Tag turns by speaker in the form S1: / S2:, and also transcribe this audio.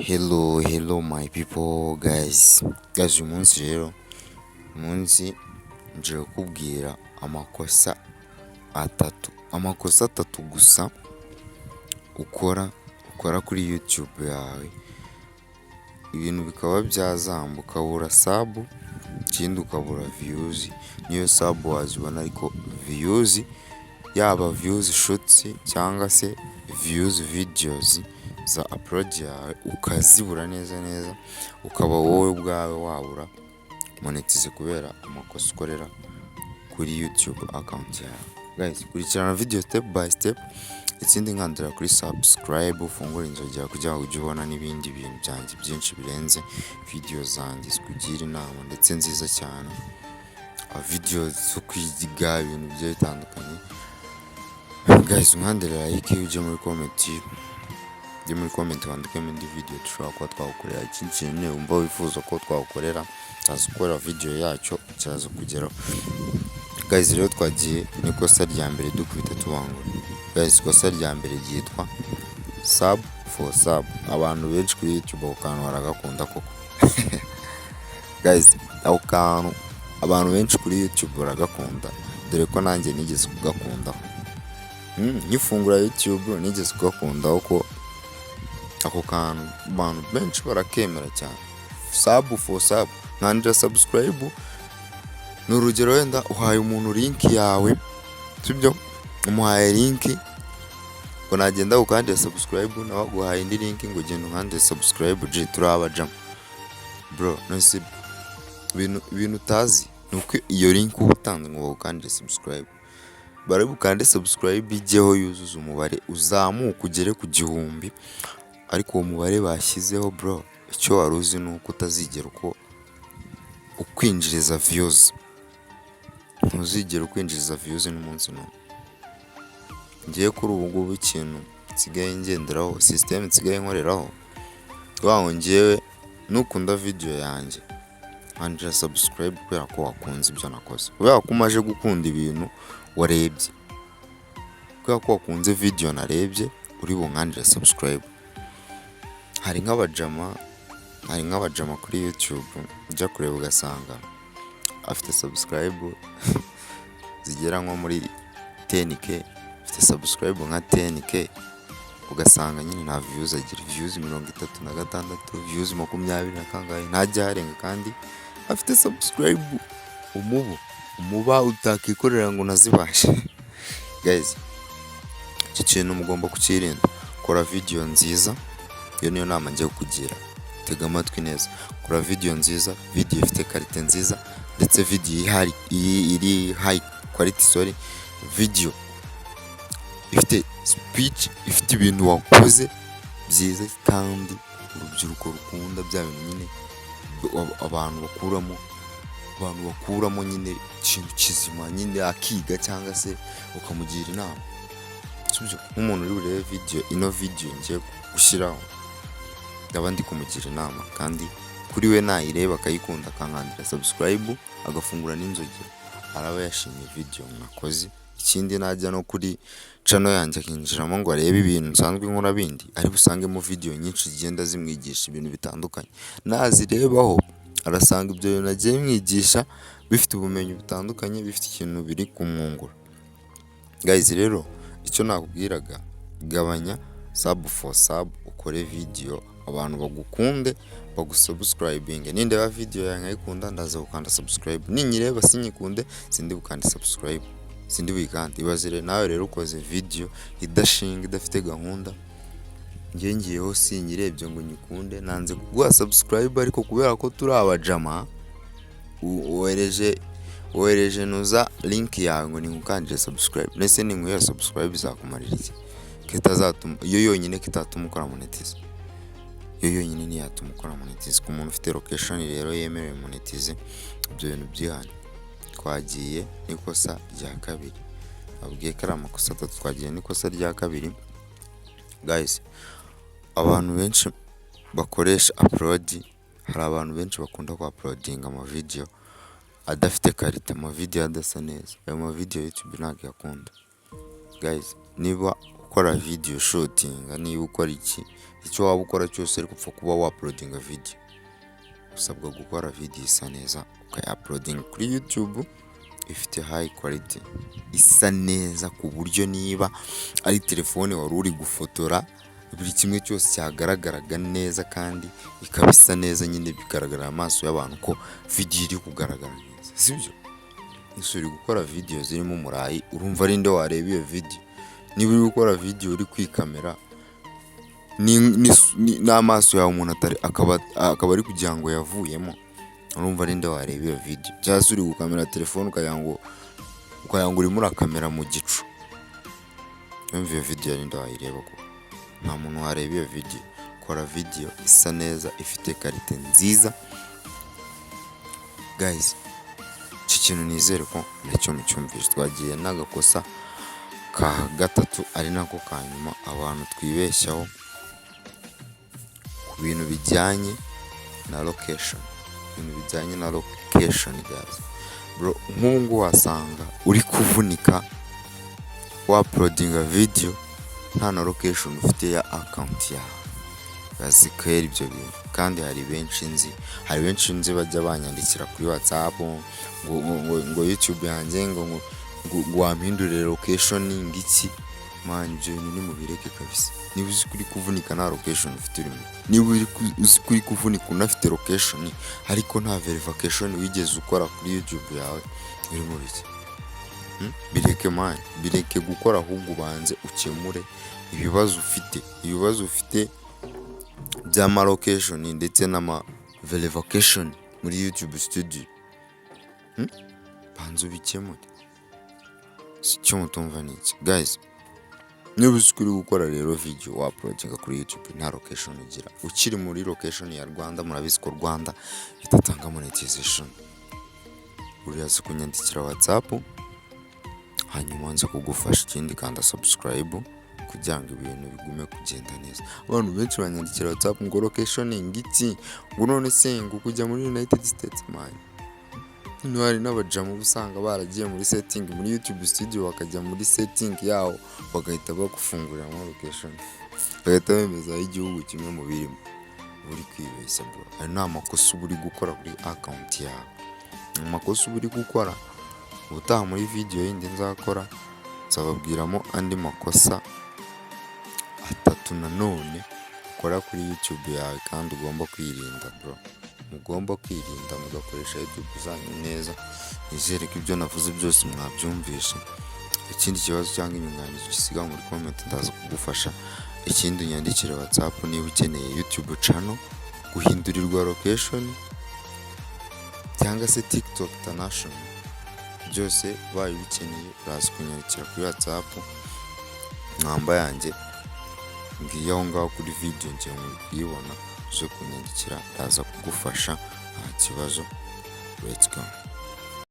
S1: Hello, hello my people, guys, guys. Uyu munsi rero, umunsi nje kukubwira amakosa atatu, amakosa atatu gusa ukora kuri YouTube yawe, ibintu bikaba byazamba, ukabura sub, ikindi ukabura views. Niyo sub wazibona, ariko views, yaba views shorts cyangwa se views videos za upload yawe, ukazibura neza neza, ukaba wowe ubwawe wabura monetize kubera amakosa ukorera kuri YouTube account yawe. Guys, kurikirana video step by step. Ikindi, nkandira kuri subscribe, ufungure inzogera kugira ngo ujye ubona n'ibindi bintu byanjye byinshi birenze video zanjye zikugira inama ndetse nziza cyane, video zo kwiga ibintu bigiye bitandukanye. Guys, unkandira like, ujye muri comment, ujye muri comment wandikemo indi video dushobora kuba twagukorera. Ikindi kintu wumva wifuza ko twagukorera, cyaza gukora video yacyo, cyaza kugeraho. Guys, rero twagiye n'ikosa rya mbere, dukubita tubangura. Guys, ikosa rya mbere ryitwa sub for sub. Abantu benshi kuri YouTube ako kantu baragakunda koko. Guys, ako kantu abantu benshi kuri YouTube baragakunda, dore ko nanjye nigeze kugakundaho. Nkifungura YouTube nigeze kugakundaho, ko ako kantu abantu benshi barakemera cyane, sub for sub, nkandira subscribe. Ni urugero, wenda uhaye umuntu link yawe, sibyo? Umuhaye link ngo nagenda gukandira subscribe, nawe aguhaye indi link ngo genda unkandire subscribe. G turabajamo bro. None ibintu utazi ni uko iyo link uba utanze ngo bagukandire subscribe, bari bukande subscribe ijyeho yuzuze umubare, uzamuke ugere ku 1000. Ariko uwo mubare bashyizeho, bro, icyo wari uzi ni uko utazigera uko ukwinjiriza views, ntuzigera ukwinjiriza views n'umunsi n'umwe. Ngiye kuri ubu ngubu, ikintu nsigaye ngenderaho, system nsigaye nkoreraho, kuvuga ngo ngewe nukunda video yanjye nkandira subscribe kubera ko wakunze ibyo nakoze, kubera ko umaze gukunda ibintu warebye, kubera ko wakunze video narebye, uri bunkandire subscribe. Hari nk'abajama kuri YouTube ujya kureba ugasanga afite subscribe zigera nko muri 10K, afite subscribe nka 10K, ugasanga nyine nta views agira, views 36, views makumyabiri na kangahe, ntajya aharenga kandi afite subscribe umubu umuba utakikorera ngo unazibashe. Guys, iki kintu mugomba kukirinda. Kora video nziza, iyo niyo nama ngiye kukugira. Tega amatwi neza. Kora video nziza, video ifite qualité nziza, ndetse video ihari iri high quality, sorry, video ifite speech, ifite ibintu wakoze byiza kandi urubyiruko rukunda, bya bintu nyine abantu bakuramo nyine ikintu kizima nyine, akiga cyangwa se ukamugira inama. Sibyo? Nk'umuntu uri burebe video, ino video ngiye gushyiraho, ndaba ndi kumugira inama, kandi kuri we nayireba akayikunda, akankandira subscribe, agafungura n'inzogera, araba yashimye video mwakoze. Ikindi, najya no kuri channel yanjye akinjiramo ngo arebe ibintu nsanzwe nkora bindi, ari busangemo video nyinshi zigenda zimwigisha ibintu bitandukanye. Nazirebaho arasanga ibyo bintu agiye mwigisha bifite ubumenyi butandukanye, bifite ikintu biri kumwungura. Guys, rero icyo nakubwiraga, gabanya sub for sub, ukore video abantu bagukunde, bagusubscribinge. Nindeba video yawe nkayikunda, ndaza gukanda subscribe. Ninyireba sinyikunde, sindi bukande subscribe, sindi buyikande. Ibaze rero nawe rero ukoze video idashinga, idafite gahunda, njye ngiyeho sinyirebye ngo nyikunde, nanze kuguha subscribe, ariko kubera ko turi abajama, wohereje nuza link yawe ngo ninkukandire subscribe. Nese ninkuye subscribe izakumarira iki kitazatuma iyo yonyine kitatuma ukora monetize? Iyo yonyine ntiyatuma ukora monetize ku muntu ufite location rero yemerewe monetize. Ibyo bintu byihane. Twagiye n'ikosa rya kabiri. Babwiye ko ari amakosa atatu. Twagiye n'ikosa rya kabiri. Guys, abantu benshi bakoresha upload, hari abantu benshi bakunda ku uploadinga amavideo adafite qualité, amavideo adasa neza. Ayo mavideo YouTube ntabwo iyakunda. Guys, niba ukora video shooting, niba ukora iki, icyo waba ukora cyose, ariko upfa kuba wauploadinga video, usabwa gukora video isa neza, ukayauploadinga kuri YouTube ifite high quality, isa neza, ku buryo niba ari telefone wari uri gufotora, buri kimwe cyose cyagaragaraga neza kandi ikaba isa neza nyine, bigaragarira amaso y'abantu ko video iri kugaragara neza, sibyo? Gusa uri gukora video zirimo umurayi, urumva ari nde wareba iyo video? Niba uri gukora video uri kwikamera n'amaso yawe, umuntu atari akaba ari kugira ngo yavuyemo, urumva ari nde wareba iyo video? Cyangwa se uri gukamera telefone ukagira ngo urimo urakamera mu gicu, urumva iyo video ari nde wayireba koko? Nta muntu wareba iyo video. Kora video isa neza, ifite qualité nziza. Guys, iki kintu nizere ko nacyo mucyumvise. Twagiye n'agakosa ka gatatu, ari nako ka nyuma, abantu twibeshyaho ku bintu bijyanye na location. Ibintu bijyanye na location, guys, bro, nk'ubu ngubu wasanga uri kuvunika wauploadinga video nta na location ufite ya account yawe. Bazikera ibyo bintu, kandi hari benshi nzi bajya banyandikira kuri WhatsApp ngo YouTube yanjye ngo wampindurire location, ngo iki. Man, ibyo bintu nimubireke kabisa. Niba uzi ko uri kuvunika nta location ufite, urimo, niba uzi ko uri kuvunika unafite location ariko nta verification wigeze ukora kuri YouTube yawe, uri mu biki? Bireke man, bireke gukora, ahubwo ubanze ukemure ibibazo ufite by'ama location ndetse n'ama verification muri YouTube Studio. Banza ubikemure. Si icyo mutumva ni iki, guys? Niba uzi ko uri gukora rero video wauploadinga kuri YouTube nta location ugira, ukiri muri location ya Rwanda, murabizi ko Rwanda idatanga monetization, uraza kunyandikira WhatsApp, hanyuma nza kugufasha. Ikindi, kanda subscribe kugira ngo ibintu bigume kugenda neza. Abantu benshi banyandikira WhatsApp ngo location, ngiki, ngo none se ngo kujya muri United States. Man, hano hari n'abajamu uba usanga baragiye muri setting muri YouTube Studio, bakajya muri setting yawo, bagahita bagufunguriramo location, bagahita bemezaho igihugu kimwe mu birimo. Uba uri kwibeshya, bro. Ayo ni amakosa uba uri gukora kuri account yawe, ni amakosa uba uri gukora. Ubutaha muri video yindi nzakora, nzababwiramo andi makosa atatu nanone ukora kuri YouTube yawe kandi ugomba kwirinda, bro. Mugomba kwirinda, mugakoresha YouTube zanyu neza. Nizere ko ibyo navuze byose mwabyumvishe. Ikindi kibazo cyangwa inyunganizi ugisiga muri comment, ndaza kugufasha. Ikindi, unyandikire WhatsApp niba ukeneye YouTube channel guhindurirwa location cyangwa se TikTok international, byose ubaye ubikeneye uraza kunyandikira kuri WhatsApp. Namba yanjye ngiyo aho ngaho kuri video, ngiye muri kuyibona, uze kunyandikira, ndaza kugufasha, nta kibazo. Let's go.